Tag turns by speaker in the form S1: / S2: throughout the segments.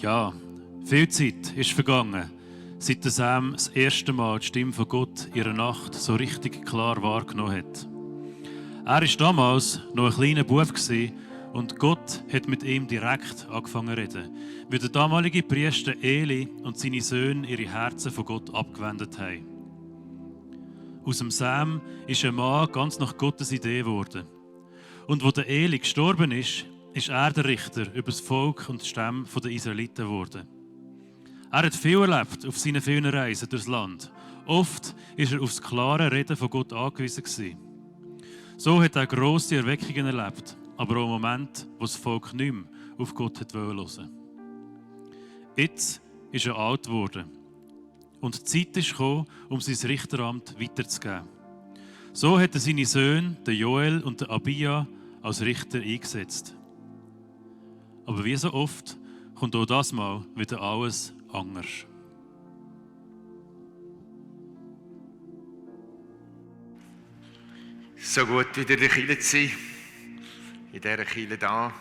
S1: Ja, viel Zeit ist vergangen, seit Sam das erste Mal die Stimme von Gott in der Nacht so richtig klar wahrgenommen hat. Er war damals noch ein kleiner Bub und Gott hat mit ihm direkt angefangen zu reden, wie der damalige Priester Eli und seine Söhne ihre Herzen von Gott abgewendet haben. Aus dem Sam ist ein Mann ganz nach Gottes Idee geworden. Und wo der Eli gestorben ist er der Richter über das Volk und die Stämme der Israeliten geworden. Er hat viel erlebt auf seinen vielen Reisen durchs Land. Oft war er auf das klare Reden von Gott angewiesen gewesen. So hat er grosse Erweckungen erlebt, aber auch Momente, wo das Volk nicht mehr auf Gott hören wollte. Jetzt ist er alt geworden und die Zeit ist gekommen, um sein Richteramt weiterzugeben. So hat er seine Söhne, den Joel und den Abia, als Richter eingesetzt. Aber wie so oft kommt auch das Mal wieder alles anders.
S2: So gut, wieder in der Kirche zu sein, in dieser Kirche da,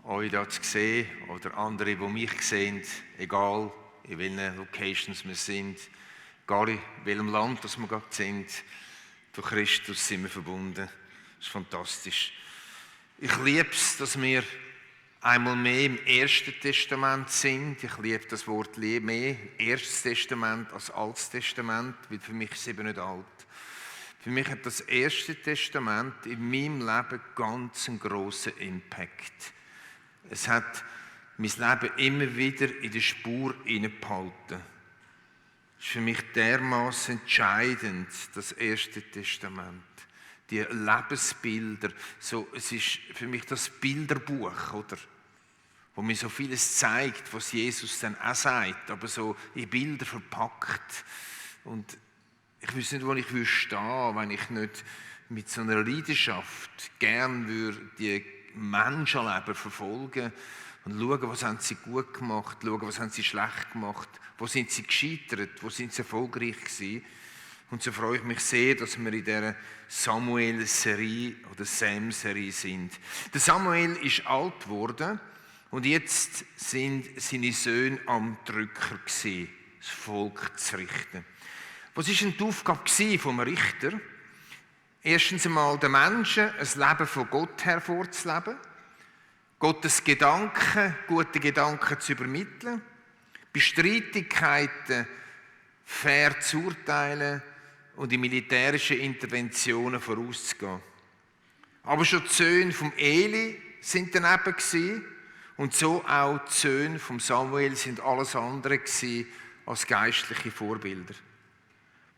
S2: euch da zu sehen oder andere, die mich sehen, egal in welchen Locations wir sind, egal in welchem Land wir gerade sind, durch Christus sind wir verbunden. Das ist fantastisch. Ich liebe es, dass wir einmal mehr im Ersten Testament sind. Ich liebe das Wort mehr, Erstes Testament als Altes Testament, weil für mich ist es eben nicht alt. Für mich hat das Erste Testament in meinem Leben ganz einen grossen Impact. Es hat mein Leben immer wieder in der Spur hineingehalten. Das ist für mich dermaßen entscheidend, das Erste Testament. Die Lebensbilder, so, es ist für mich das Bilderbuch, oder? Wo mir so vieles zeigt, was Jesus dann auch sagt, aber so in Bilder verpackt. Und ich wüsste nicht, wo ich stehen würde, wenn ich nicht mit so einer Leidenschaft gern würde die Menschenleben verfolgen und schauen, was haben sie gut gemacht, schauen, was haben sie schlecht gemacht, wo sind sie gescheitert, wo sind sie erfolgreich gewesen. Und so freue ich mich sehr, dass wir in dieser Samuel-Serie oder Sam-Serie sind. Der Samuel ist alt geworden und jetzt sind seine Söhne am Drücker gewesen, das Volk zu richten. Was war denn die Aufgabe vom Richter? Erstens einmal den Menschen ein Leben von Gott hervorzuleben, Gottes Gedanken, gute Gedanken zu übermitteln, bei Streitigkeiten fair zu urteilen und in militärischen Interventionen vorauszugehen. Aber schon die Söhne vom Eli sind daneben gewesen, und so auch die Söhne vom Samuel sind alles andere gewesen als geistliche Vorbilder.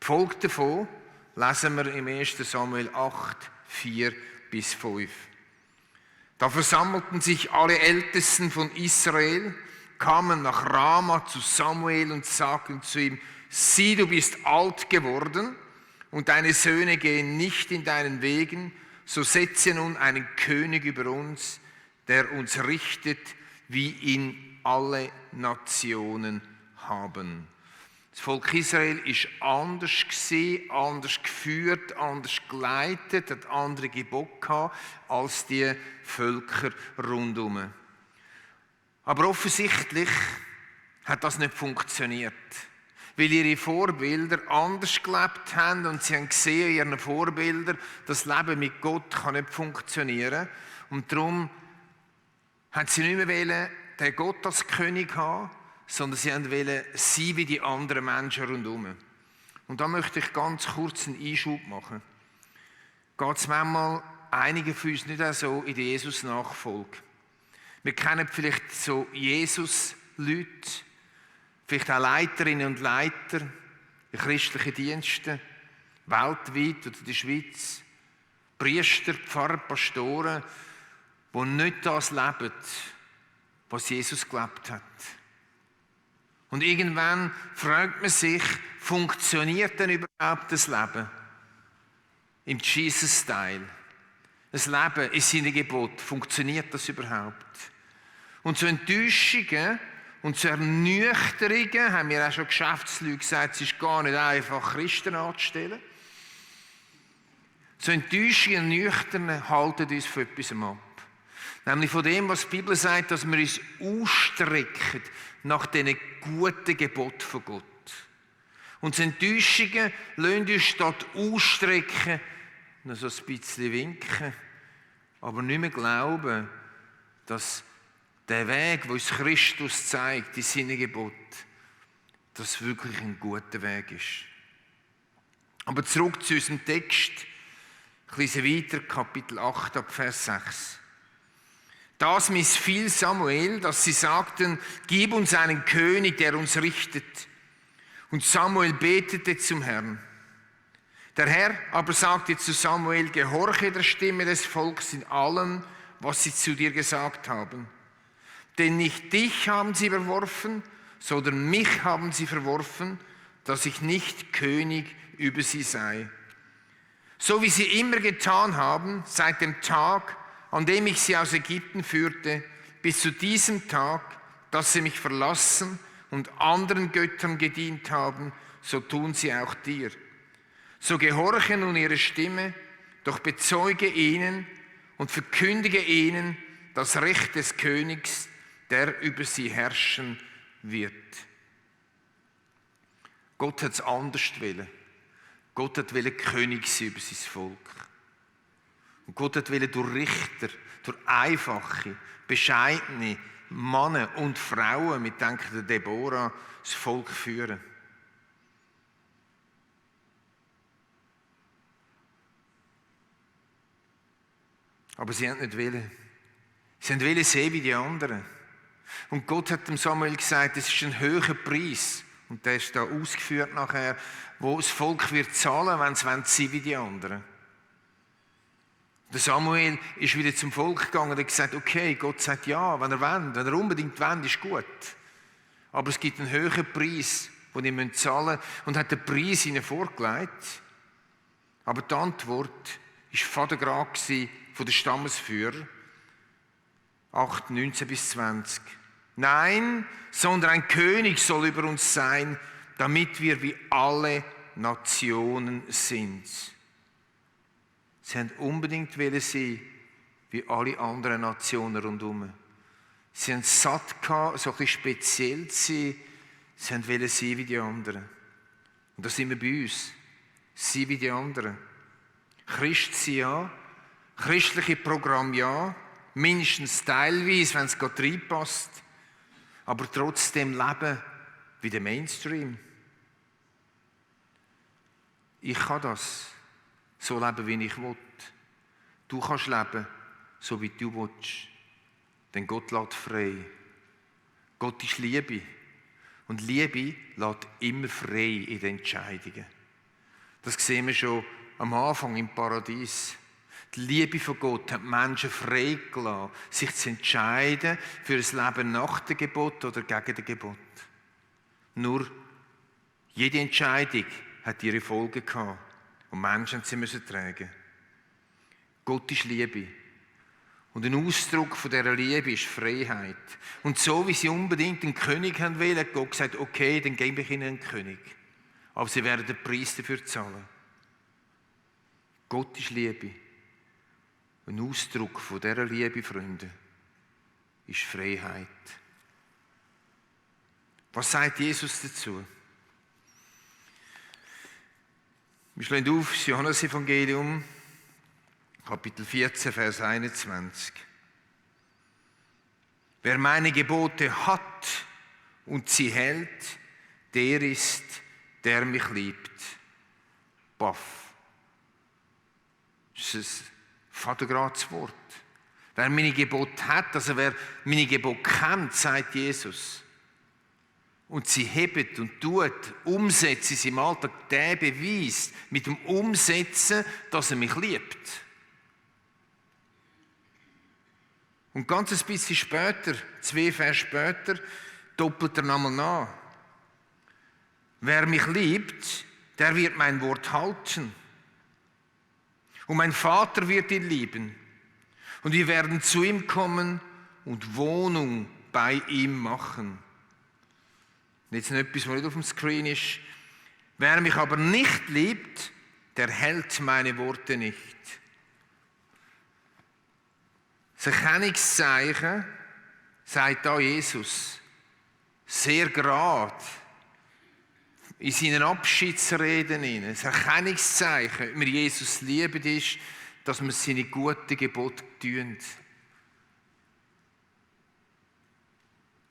S2: Die Folge davon lesen wir im 1. Samuel 8, 4-5. Da versammelten sich alle Ältesten von Israel, kamen nach Rama zu Samuel und sagten zu ihm: Sieh, du bist alt geworden und deine Söhne gehen nicht in deinen Wegen, so setze nun einen König über uns, der uns richtet, wie ihn alle Nationen haben. Das Volk Israel war anders gewesen, anders geführt, anders geleitet, hat andere Gebote gehabt als die Völker rundherum. Aber offensichtlich hat das nicht funktioniert, weil ihre Vorbilder anders gelebt haben und sie haben gesehen in ihren Vorbildern, das Leben mit Gott kann nicht funktionieren. Und darum haben sie nicht mehr wollen, den Gott als König haben, sondern sie wollten sein wie die anderen Menschen rundherum. Und da möchte ich ganz kurz einen Einschub machen. Geht es manchmal einigen von uns nicht auch so in die Jesus-Nachfolge? Wir kennen vielleicht so Jesus-Leute, vielleicht auch Leiterinnen und Leiter in christlichen Diensten, weltweit oder in der Schweiz, Priester, Pfarrer, Pastoren, die nicht das leben, was Jesus gelebt hat. Und irgendwann fragt man sich, funktioniert denn überhaupt das Leben im Jesus-Style? Das Leben in seinem Gebot, funktioniert das überhaupt? Und so Enttäuschungen und so Ernüchterungen, haben mir auch schon Geschäftsleute gesagt, es ist gar nicht einfach, Christen anzustellen. So Enttäuschungen und Ernüchterungen halten uns von etwas ab. Nämlich von dem, was die Bibel sagt, dass wir uns ausstrecken nach diesen guten Geboten von Gott. Und die Enttäuschungen lassen uns statt ausstrecken, noch so ein bisschen winken, aber nicht mehr glauben, dass der Weg, den uns Christus zeigt, in seinen Geboten, das wirklich ein guter Weg ist. Aber zurück zu unserem Text, ein bisschen weiter, Kapitel 8, ab Vers 6. Das missfiel Samuel, dass sie sagten, gib uns einen König, der uns richtet. Und Samuel betete zum Herrn. Der Herr aber sagte zu Samuel, gehorche der Stimme des Volkes in allem, was sie zu dir gesagt haben. Denn nicht dich haben sie verworfen, sondern mich haben sie verworfen, dass ich nicht König über sie sei. So wie sie immer getan haben, seit dem Tag, an dem ich sie aus Ägypten führte, bis zu diesem Tag, dass sie mich verlassen und anderen Göttern gedient haben, so tun sie auch dir. So gehorche nun ihre Stimme, doch bezeuge ihnen und verkündige ihnen das Recht des Königs, der über sie herrschen wird. Gott hat es anders wollen. Gott wollte König sein über sein Volk. Und Gott wollte durch Richter, durch einfache, bescheidene Männer und Frauen, mit denken der Deborah, das Volk führen. Aber sie haben nicht wollen. Sie wollten sehen wie die anderen. Und Gott hat dem Samuel gesagt, es ist ein höherer Preis. Und der ist da ausgeführt nachher, wo das Volk wird zahlen, wenn es sein wie die anderen. Der Samuel ist wieder zum Volk gegangen und hat gesagt, okay, Gott sagt ja, wenn er unbedingt will, ist gut. Aber es gibt einen höheren Preis, den ihr zahlen müsst, und hat den Preis ihnen vorgelegt. Aber die Antwort war Vatergrad von den Stammesführer, 8, 19 bis 20. Nein, sondern ein König soll über uns sein, damit wir wie alle Nationen sind. Sie haben unbedingt sein wie alle anderen Nationen rundherum. Sie haben satt gehabt, so ein bisschen speziell zu sein. Sie wollten sein wie die anderen. Und das sind wir bei uns. Sein wie die anderen. Christ sein ja, christliche Programm ja, mindestens teilweise, wenn es gerade reinpasst, aber trotzdem leben wie der Mainstream. Ich kann das so leben, wie ich will. Du kannst leben, so wie du willst. Denn Gott lässt frei. Gott ist Liebe. Und Liebe lässt immer frei in den Entscheidungen. Das sehen wir schon am Anfang im Paradies. Die Liebe von Gott hat Menschen frei gelassen, sich zu entscheiden für ein Leben nach dem Gebot oder gegen das Gebot. Nur jede Entscheidung hat ihre Folgen gehabt und Menschen müssen sie tragen. Gott ist Liebe. Und ein Ausdruck von dieser Liebe ist Freiheit. Und so wie sie unbedingt einen König haben wollen, hat Gott gesagt, okay, dann gebe ich ihnen einen König. Aber sie werden den Preis dafür zahlen. Gott ist Liebe. Ein Ausdruck von dieser Liebe, Freunde, ist Freiheit. Was sagt Jesus dazu? Wir schlagen auf das Johannes-Evangelium, Kapitel 14, Vers 21. Wer meine Gebote hat und sie hält, der ist, der mich liebt. Baff. Das ist ein Vatergrads Wort. Wer meine Gebote hat, also wer meine Gebote kennt, sagt Jesus, und sie hebt und tut, umsetzt in seinem Alltag, der beweist mit dem Umsetzen, dass er mich liebt. Und ganz ein bisschen später, 2 Vers später, doppelt er nochmal nach. Wer mich liebt, der wird mein Wort halten. Und mein Vater wird ihn lieben. Und wir werden zu ihm kommen und Wohnung bei ihm machen. Und jetzt noch etwas, was nicht auf dem Screen ist. Wer mich aber nicht liebt, der hält meine Worte nicht. Das Erkennungszeichen, sagt da Jesus, sehr gerade in seinen Abschiedsreden. Das Erkennungszeichen, wenn wir Jesus lieben, ist, dass wir seine guten Gebote tun.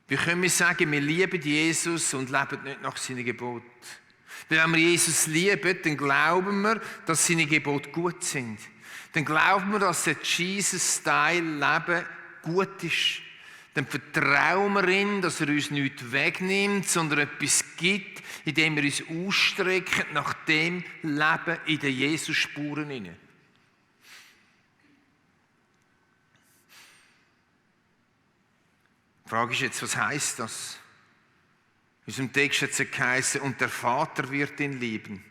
S2: Wie können wir sagen, wir lieben Jesus und leben nicht nach seinen Geboten? Weil wenn wir Jesus lieben, dann glauben wir, dass seine Gebote gut sind. Dann glauben wir, dass der Jesus-Style-Leben gut ist. Dann vertrauen wir ihm, dass er uns nichts wegnimmt, sondern etwas gibt, indem wir uns ausstrecken nach dem Leben in den Jesus-Spuren hinein. Die Frage ist jetzt, was heisst das? In unserem Text hat es geheißen, und der Vater wird ihn lieben.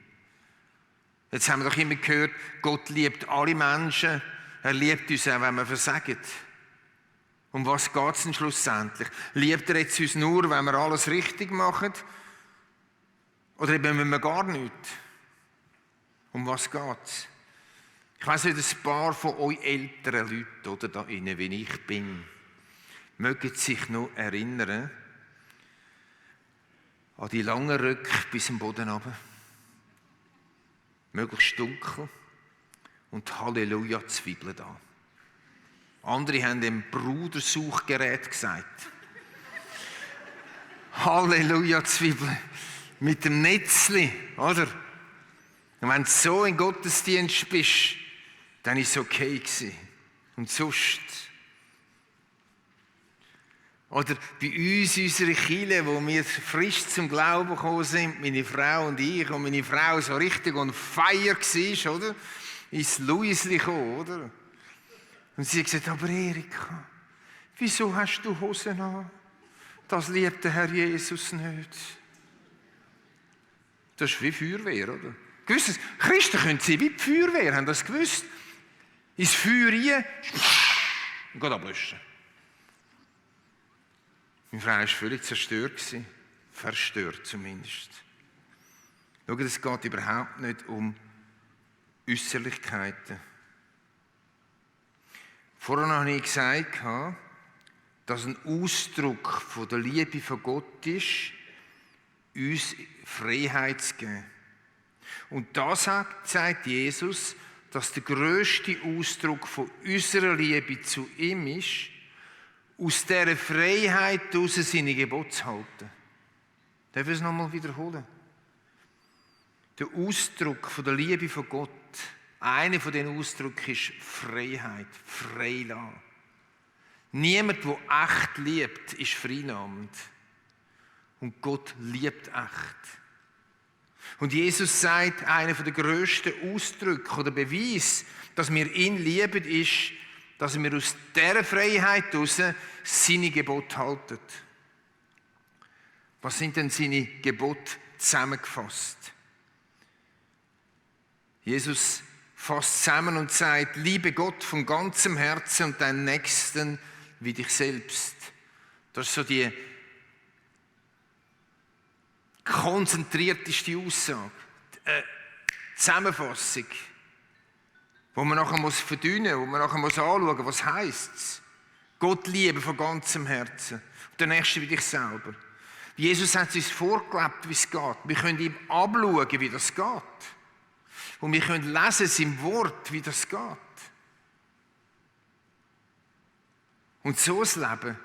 S2: Jetzt haben wir doch immer gehört, Gott liebt alle Menschen, er liebt uns auch, wenn wir versagen. Um was geht es denn schlussendlich? Liebt er jetzt uns nur, wenn wir alles richtig machen? Oder eben wenn wir gar nichts? Um was geht es? Ich weiss nicht, ein paar von euch älteren Leuten, oder da innen, wie ich bin, mögen sich noch erinnern an die langen Röcke bis zum Boden runter. Möglichst dunkel und Halleluja-Zwiebeln da. Andere haben dem Brudersuchgerät gesagt. Halleluja-Zwiebeln mit dem Netzli, oder? Und wenn du so in Gottesdienst bist, dann war es okay gewesen. Und sonst. Oder bei uns, unsere Kirche, wo wir frisch zum Glauben gekommen sind, meine Frau und ich, und meine Frau so richtig on fire war, oder? Ins Luisli gekommen, oder? Und sie hat gesagt, aber Erika, wieso hast du Hosen an? Das liebt der Herr Jesus nicht. Das ist wie Feuerwehr, oder? Gewusst, Christen können sie wie die Feuerwehr, haben das gewusst? Ins Feuer rein und geht ablöschen. Meine Frau war völlig zerstört. Verstört zumindest. Schau, es geht überhaupt nicht um Äußerlichkeiten. Vorhin habe ich gesagt, dass ein Ausdruck von der Liebe von Gott ist, uns Freiheit zu geben. Und da sagt Jesus, dass der grösste Ausdruck von unserer Liebe zu ihm ist, aus dieser Freiheit heraus seine Gebote zu halten. Darf ich es nochmal wiederholen? Der Ausdruck von der Liebe von Gott, einer von diesen Ausdrücken ist Freiheit, Freilassen. Niemand, der echt liebt, ist vereinnahmend. Und Gott liebt echt. Und Jesus sagt, einer der grössten Ausdrücke oder Beweise, dass wir ihn lieben, ist, dass wir aus dieser Freiheit heraus seine Gebote halten. Was sind denn seine Gebote zusammengefasst? Jesus fasst zusammen und sagt, liebe Gott von ganzem Herzen und deinen Nächsten wie dich selbst. Das ist so die konzentrierteste Aussage, Zusammenfassung, wo man nachher verdünnen muss, wo man nachher anschauen muss, was heisst es? Gott lieben von ganzem Herzen und der Nächste wie dich selber. Jesus hat es uns vorgelebt, wie es geht. Wir können ihm abschauen, wie das geht. Und wir können lesen im Wort, wie das geht. Und so ein Leben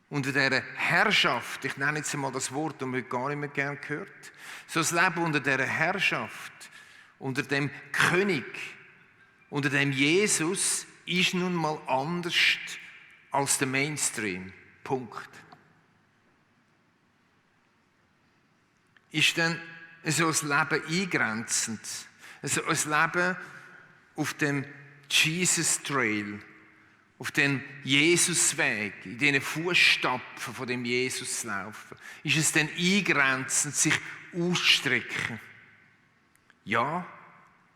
S2: unter dieser Herrschaft, ich nenne jetzt einmal das Wort, das man heute gar nicht mehr gerne hört, so ein Leben unter dieser Herrschaft, unter dem König, unter dem Jesus, ist nun mal anders als der Mainstream. Punkt. Ist denn so ein Leben eingrenzend? Also ein Leben auf dem Jesus Trail, auf dem Jesusweg, in diesen Fußstapfen von dem Jesus zu laufen? Ist es denn eingrenzend, sich auszustrecken? Ja,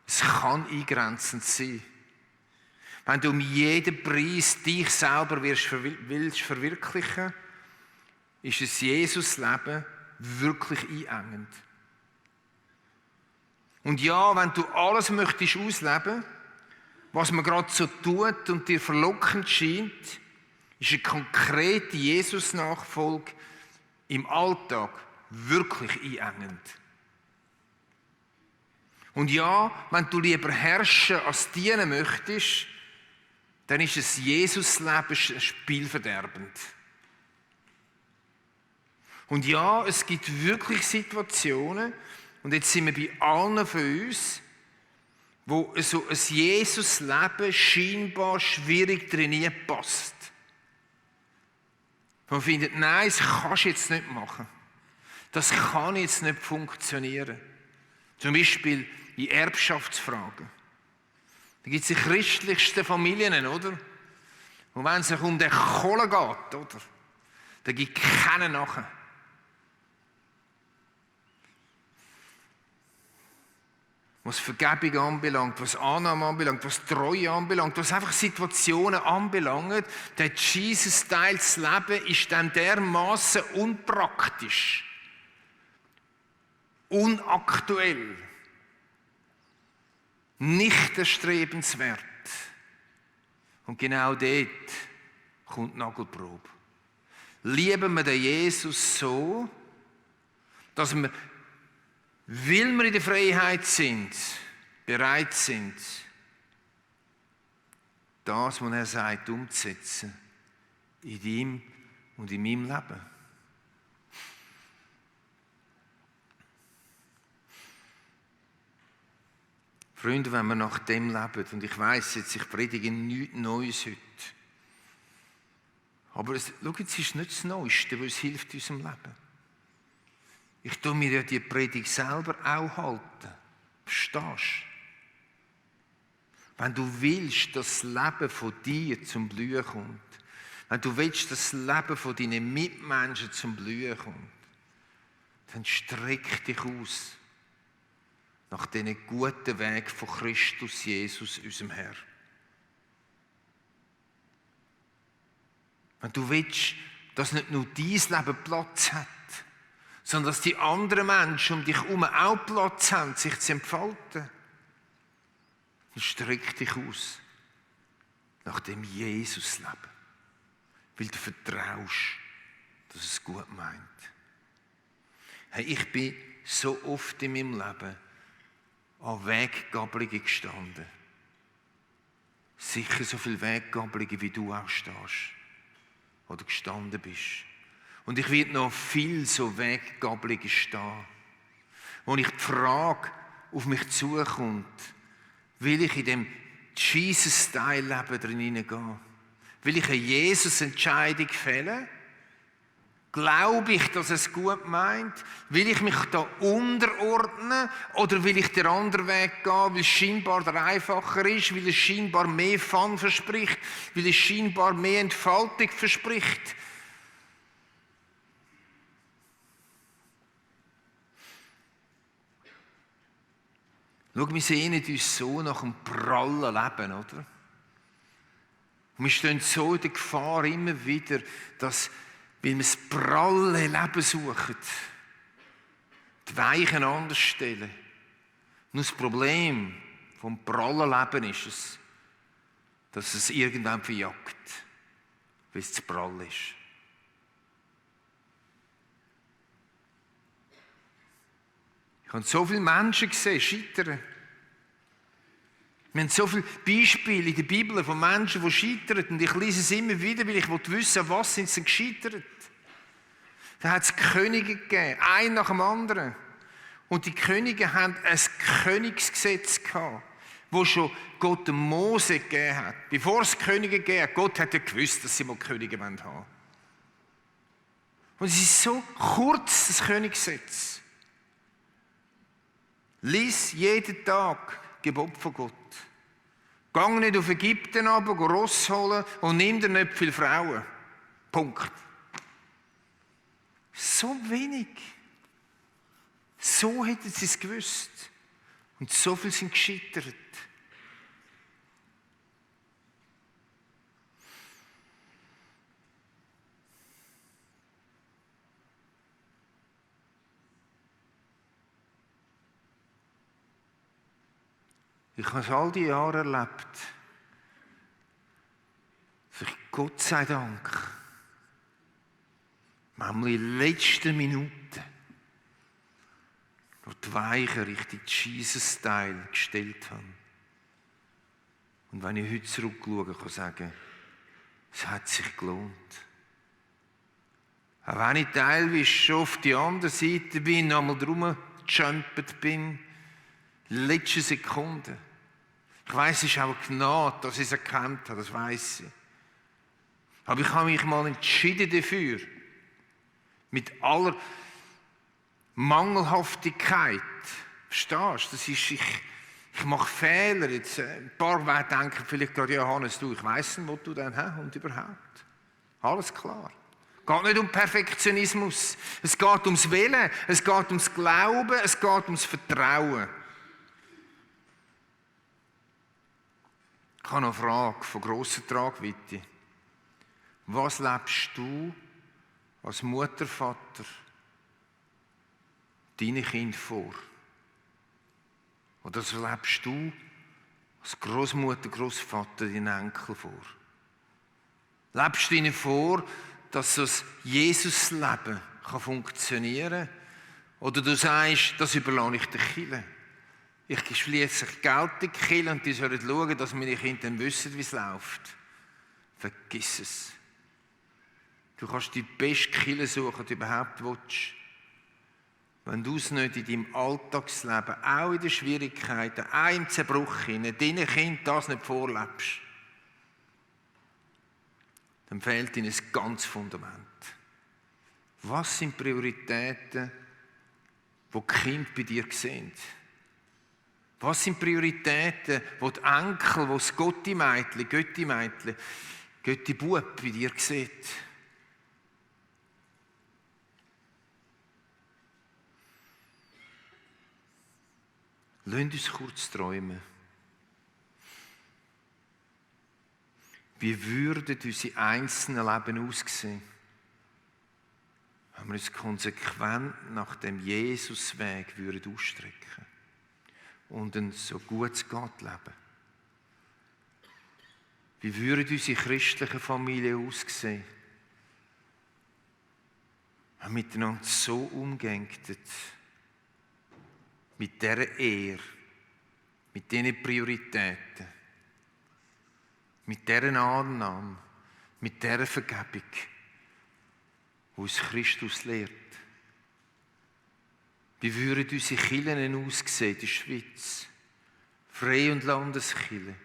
S2: es kann eingrenzend sein. Wenn du um jeden Preis dich selber willst verwirklichen, ist das Jesus-Leben wirklich einengend. Und ja, wenn du alles möchtest ausleben, was man gerade so tut und dir verlockend scheint, ist eine konkrete Jesus-Nachfolge im Alltag wirklich einengend. Und ja, wenn du lieber herrschen als dienen möchtest, dann ist es Jesus-Leben spielverderbend. Und ja, es gibt wirklich Situationen, und jetzt sind wir bei allen von uns, wo so ein Jesus-Leben scheinbar schwierig drin passt. Man findet, nein, das kannst du jetzt nicht machen. Das kann jetzt nicht funktionieren. Zum Beispiel in Erbschaftsfragen. Da gibt es die christlichsten Familien, oder? Und wenn es sich um den Kohle geht, oder? Da gibt es keinen nachher. Was Vergebung anbelangt, was Annahme anbelangt, was Treue anbelangt, was einfach Situationen anbelangt, der Jesus-Teil zu leben, ist dann dermaßen unpraktisch, unaktuell, nicht erstrebenswert. Und genau dort kommt die Nagelprobe. Lieben wir den Jesus so, dass wir, weil wir in der Freiheit sind, bereit sind, das, was er sagt, umzusetzen, in ihm und in meinem Leben. Freunde, wenn wir nach dem leben, und ich weiss jetzt, ich predige nichts Neues heute, aber schau, es ist nicht das Neueste, was hilft unserem Leben. Ich tue mir ja die Predigt selber auch halten. Verstehst du? Wenn du willst, dass das Leben von dir zum Blühen kommt, wenn du willst, dass das Leben von deinen Mitmenschen zum Blühen kommt, dann streck dich aus nach diesen guten Weg von Christus Jesus, unserem Herr. Wenn du willst, dass nicht nur dein Leben Platz hat, sondern dass die anderen Menschen um dich herum auch Platz haben, sich zu entfalten, dann streck dich aus nach dem Jesus-Leben, weil du vertraust, dass es gut meint. Hey, ich bin so oft in meinem Leben an Weggabelungen gestanden. Sicher so viele Weggabelungen, wie du auch stehst oder gestanden bist. Und ich werde noch viel so Weggabelungen stehen, wo ich die Frage auf mich zukommt, will ich in dem Jesus-Style-Leben drin hineingehen? Will ich eine Jesus-Entscheidung fällen? Glaube ich, dass es gut meint? Will ich mich da unterordnen? Oder will ich den anderen Weg gehen, weil es scheinbar der einfacher ist, weil es scheinbar mehr Fun verspricht, weil es scheinbar mehr Entfaltung verspricht? Schau, wir sehnen uns so nach einem prallen Leben, oder? Und wir stehen so in der Gefahr immer wieder, dass, weil wir das pralle Leben suchen, die Weichen anders stellen. Nur das Problem vom prallen Leben ist es, dass es irgendwann verjagt, weil es zu prall ist. Ich habe so viele Menschen gesehen, scheitern. Wir haben so viele Beispiele in der Bibel von Menschen, die scheitern. Und ich lese es immer wieder, weil ich wissen will, was sind sie gescheitert. Da hat es Könige gegeben, einen nach dem anderen. Und die Könige haben ein Königsgesetz gehabt, wo schon Gott dem Mose gegeben hat. Bevor es Könige gegeben hat, Gott hat ja gewusst, dass sie mal Könige haben wollen. Und es ist so kurz, das Königsgesetz. Lies jeden Tag Gebot von Gott. Gang nicht auf Ägypten runter, geh Ross holen und nimm dir nicht viele Frauen. Punkt. So wenig. So hätten sie es gewusst. Und so viel sind gescheitert. Ich habe es all die Jahre erlebt, Gott sei Dank, manchmal in letzten Minuten, noch die Weichen Richtung Jesus-Style gestellt haben. Und wenn ich heute zurückschaue, kann ich sagen, es hat sich gelohnt. Auch wenn ich teilweise schon auf die andere Seite bin, einmal drum gejumpt bin, letzte Sekunde. Ich weiss, es ist auch eine Gnade, dass ich es erkannt habe, das weiss ich. Aber ich habe mich mal entschieden dafür, mit aller Mangelhaftigkeit, verstehst du, das ist, ich mache Fehler, jetzt, ein paar denken vielleicht gerade, ja Hannes, ich weiss nicht, wo du denn hast und überhaupt. Alles klar. Es geht nicht um Perfektionismus, es geht ums Willen, es geht ums Glauben, es geht ums Vertrauen. Ich habe noch eine Frage von grosser Tragweite. Was lebst du als Mutter, Vater deinen Kindern vor? Oder was lebst du als Großmutter, Großvater deinen Enkel vor? Lebst du ihnen vor, dass das Jesus-Leben funktionieren kann? Oder du sagst, das überlasse ich der Kirche. Ich schließe Geld in die Kirche und die sollen schauen, dass meine Kinder dann wissen, wie es läuft. Vergiss es. Du kannst die beste Kirche suchen, die du überhaupt willst. Wenn du es nicht in deinem Alltagsleben, auch in den Schwierigkeiten, auch im Zerbruch hinein, deinen Kindern das nicht vorlebst, dann fehlt ihnen ein ganzes Fundament. Was sind Prioritäten, die die Kinder bei dir sehen? Was sind Prioritäten, die die Enkel, die das Götti-Mädchen, Götti-Bub bei dir sieht? Lasst uns kurz träumen. Wie würden unsere einzelnen Leben aussehen, wenn wir uns konsequent nach dem Jesusweg ausstrecken und ein so gut es geht leben? Wie würden unsere christlichen Familien aussehen, wenn wir miteinander so umgehen, mit dieser Ehre, mit diesen Prioritäten, mit dieser Annahme, mit dieser Vergebung, die uns Christus lehrt? Wie würden unsere Kirchen aussehen in der Schweiz? Freie- und Landeskirchen.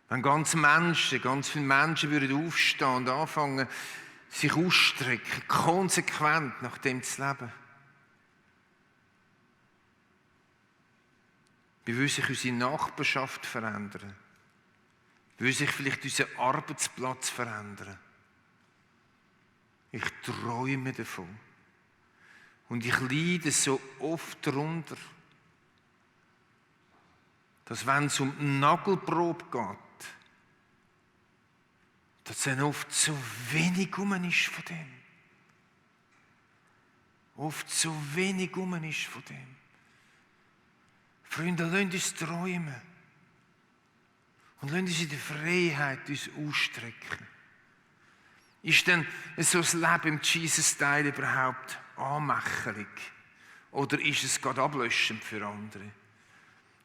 S2: Wenn ganz viele Menschen würden aufstehen und anfangen, sich ausstrecken, konsequent nach dem zu leben. Wie würde sich unsere Nachbarschaft verändern? Wie würde sich vielleicht unser Arbeitsplatz verändern? Ich träume davon. Und ich leide so oft darunter, dass wenn es um die Nagelprobe geht, dass dann oft so wenig rum ist von dem. Oft so wenig rum ist von dem. Freunde, lasst uns träumen. Und lasst uns in der Freiheit uns ausstrecken. Ist denn so ein Leben im Jesus-Style überhaupt anmächerlich? Oder ist es gerade ablöschend für andere?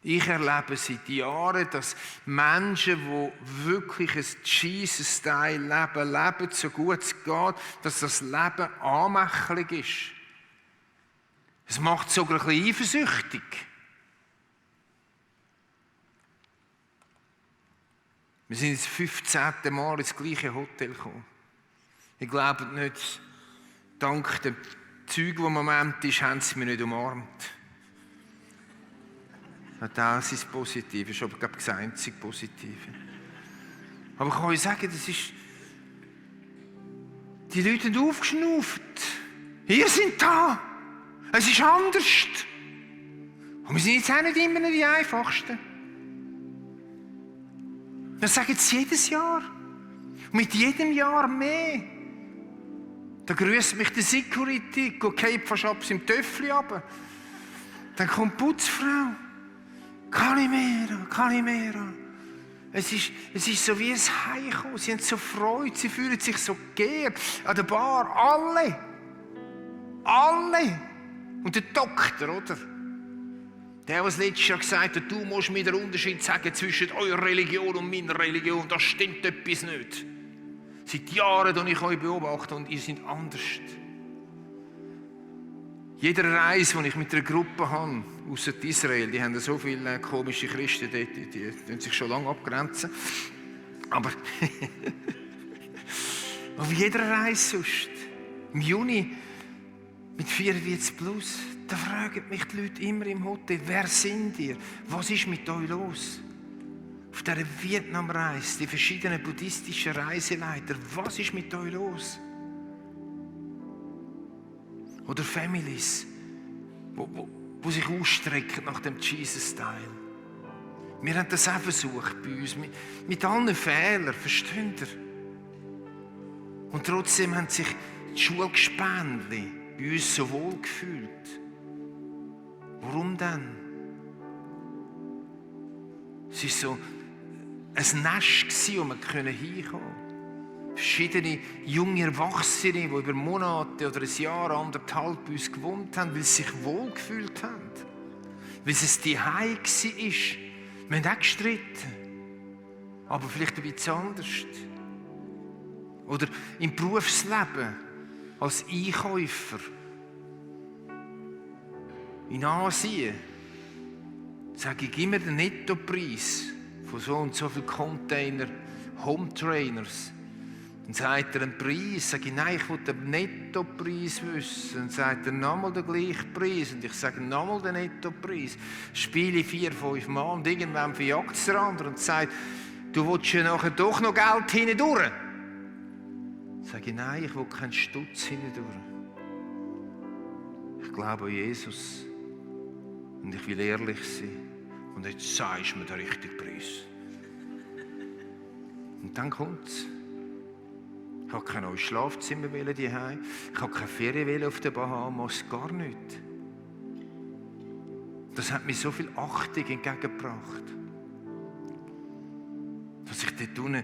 S2: Ich erlebe seit Jahren, dass Menschen, die wirklich ein Jesus-Style leben, so gut es geht, dass das Leben anmächerlich ist. Es macht sogar ein bisschen eifersüchtig. Wir sind das 15. Mal ins gleiche Hotel gekommen. Ich glaube nicht, dank dem Zeug, das im Moment ist, haben sie mich nicht umarmt. Das ist positiv, das ist aber glaube ich, das einzige Positive. Aber ich kann euch sagen, das ist... Die Leute haben aufgeschnauft. Ihr seid da. Es ist anders. Und wir sind jetzt auch nicht immer die Einfachsten. Das sagen sie jedes Jahr. Und mit jedem Jahr mehr. Da grüßt mich der Security, geht fast ab im Töffel runter. Dann kommt die Putzfrau. Calimera. Es ist so wie ein Heimkommen. Sie haben so Freude, sie fühlen sich so geehrt. An der Bar, alle. Alle. Und der Doktor, oder? Der das letztes Jahr gesagt hat, du musst mir den Unterschied sagen zwischen eurer Religion und meiner Religion. Da stimmt etwas nicht. Seit Jahren beobachte ich euch und ihr seid anders. Jede Reise, die ich mit einer Gruppe habe, ausser Israel, die haben so viele komische Christen dort, die sich schon lange abgrenzen. Aber auf jeder Reise sonst, im Juni mit 44 plus, da fragen mich die Leute immer im Hotel, wer sind ihr? Was ist mit euch los? Auf dieser Vietnamreise, die verschiedenen buddhistischen Reiseleiter, was ist mit euch los? Oder Families, die sich ausstrecken nach dem Jesus-Style. Wir haben das auch versucht bei uns, mit allen Fehlern, versteht ihr? Und trotzdem haben sich die Schulgespendli bei uns so wohl gefühlt. Warum denn? Es war so ein Nest, wo wir hinkommen konnten. Verschiedene junge Erwachsene, die über Monate oder ein Jahr, 1,5 bei uns gewohnt haben, weil sie sich wohlgefühlt haben. Weil es die Zuhause war. Wir haben auch gestritten. Aber vielleicht ein bisschen anders. Oder im Berufsleben, als Einkäufer. In Asien sage ich immer den Nettopreis von so und so vielen Container Home Trainers. Dann sagt er einen Preis, sage ich, nein, ich will den Nettopreis wissen. Dann sagt er nochmal den gleichen Preis und ich sage nochmal den Nettopreis. Spiele 4, 5 Mal und irgendwann verjagt es der andere und sagt, du willst ja nachher doch noch Geld hindurch. Sage ich, nein, ich will keinen Stutz hindurch. Ich glaube an Jesus und ich will ehrlich sein. Und jetzt sagst du mir den richtigen Preis. Und dann kommt es. Ich wollte kein neues Schlafzimmer daheim. Ich wollte keine Ferien auf den Bahamas, gar nicht. Das hat mir so viel Achtung entgegengebracht. Dass ich dort unten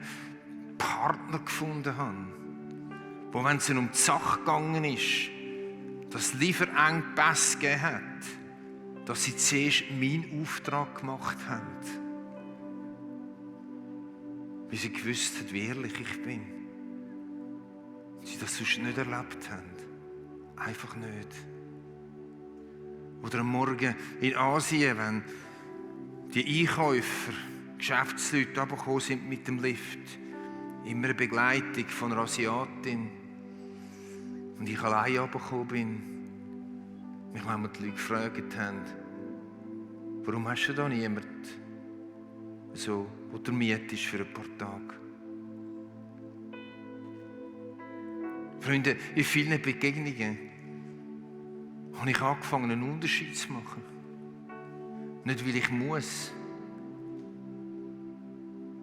S2: Partner gefunden habe, wo, wenn es um die Sache gegangen ist, dass Lieferengpässe gegeben hat, dass sie zuerst meinen Auftrag gemacht haben. Weil sie gewusst haben, wie ehrlich ich bin. Sie das sonst nicht erlebt haben. Einfach nicht. Oder am Morgen in Asien, wenn die Einkäufer, Geschäftsleute runtergekommen sind mit dem Lift, immer eine Begleitung von einer Asiatin. Und ich allein runtergekommen bin, mich manchmal die Leute gefragt haben, warum hast du da niemanden, so, der der Miete ist für ein paar Tage? Freunde, in vielen Begegnungen habe ich angefangen, einen Unterschied zu machen. Nicht, weil ich muss,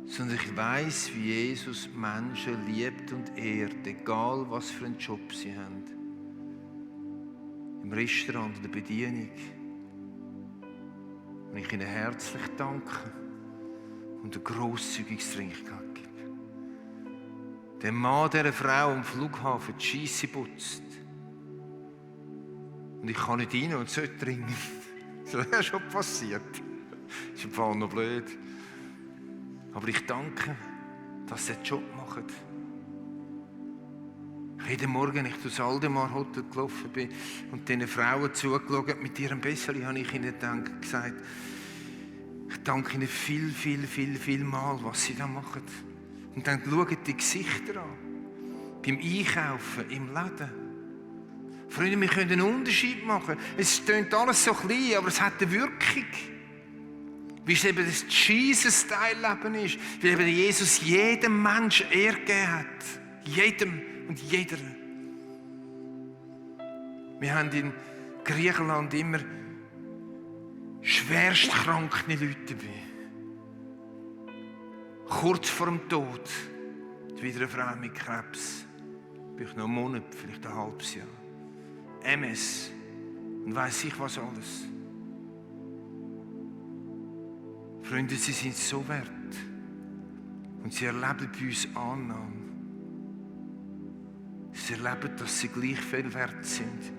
S2: sondern ich weiss, wie Jesus Menschen liebt und ehrt, egal was für einen Job sie haben. Im Restaurant, in der Bedienung. Und ich ihnen herzlich danke und eine grosszügige Trinkgeld gebe. Der Mann dieser Frau am Flughafen die Scheisse putzt. Und ich kann nicht rein und sollte trinken. Das ist schon passiert. Das ist im Fall noch blöd. Aber ich danke, dass sie den Job machen. Jeden Morgen, wenn ich durchs Aldemar Hotel gelaufen bin und diesen Frauen zugeschaut mit ihrem Besseli, habe ich ihnen gesagt, ich danke ihnen viel mal, was sie da machen. Und dann schauen die Gesichter an. Beim Einkaufen, im Laden. Freunde, wir können einen Unterschied machen. Es klingt alles so klein, aber es hat eine Wirkung. Wie es eben das Jesus-Style-Leben ist. Weil eben Jesus jedem Menschen Ehre gegeben hat. Jedem und jeder. Wir haben in Griechenland immer schwerstkranke Leute dabei. Kurz vor dem Tod, wieder eine Frau mit Krebs. Vielleicht noch einen Monat, vielleicht ein halbes Jahr. MS und weiss ich was alles. Freunde, sie sind so wert. Und sie erleben bei uns Annahme. Sie erleben, dass sie gleich viel wert sind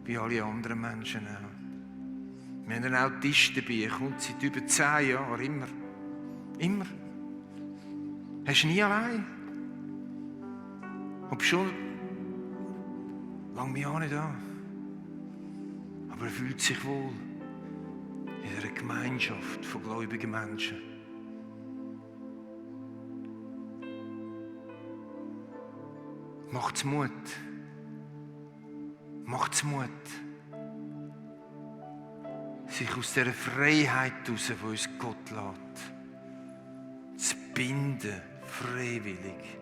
S2: wie alle anderen Menschen auch. Wir haben einen Autist dabei, er kommt seit über 10 Jahren, immer. Immer. Er ist nie allein. Ob schon lange mich auch nicht an. Aber er fühlt sich wohl in einer Gemeinschaft von gläubigen Menschen. Macht's Mut. Macht's Mut. Sich aus dieser Freiheit heraus, die uns Gott lässt, zu binden, freiwillig,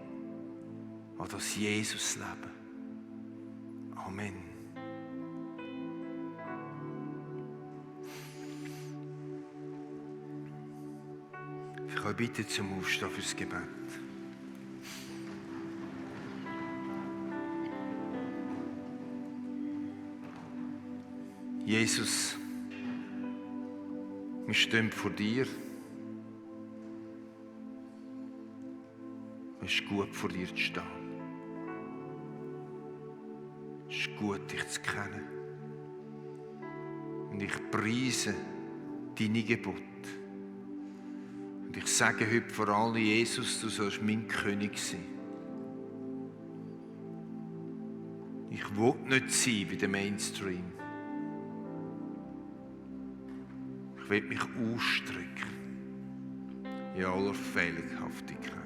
S2: an das Jesus-Leben. Amen. Ich euch bitten zum Aufstehen fürs Gebet. Jesus, wir stehen vor dir. Es ist gut, vor dir zu stehen. Es ist gut, dich zu kennen. Und ich preise deine Gebote. Und ich sage heute vor allem, Jesus, du sollst mein König sein. Ich will nicht sein wie der Mainstream. Ich will mich ausstrecken in aller Fehlerhaftigkeit.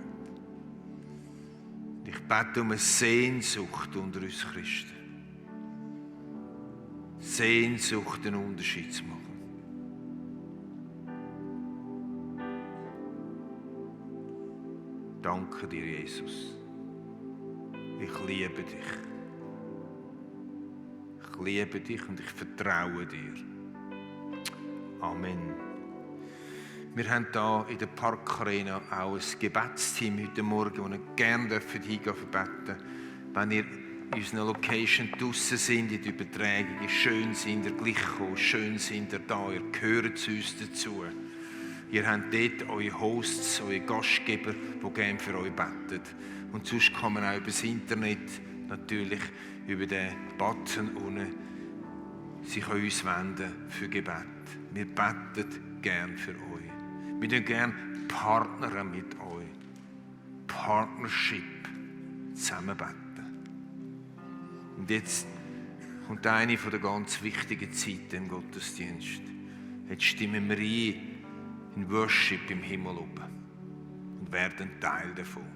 S2: Ich bete um eine Sehnsucht unter uns Christen. Sehnsucht, einen Unterschied zu machen. Danke dir, Jesus. Ich liebe dich. Ich liebe dich und ich vertraue dir. Amen. Wir haben hier in der Parkarena auch ein Gebetsteam heute Morgen, das ihr gerne hingehen dürft. Wenn ihr in unserer Location draussen sind, in der Übertragung, schön sind ihr gleich gekommen, schön sind ihr da, ihr gehört zu uns dazu. Ihr habt dort eure Hosts, eure Gastgeber, die gerne für euch beten. Und sonst kann man auch über das Internet, natürlich über den Button unten, sich an uns wenden für Gebet. Wir beten gerne für euch. Wir tun gerne partnern mit euch. Partnership zusammen beten. Und jetzt kommt eine der ganz wichtigen Zeiten im Gottesdienst. Jetzt stimmen wir ein in Worship im Himmel oben und werden Teil davon.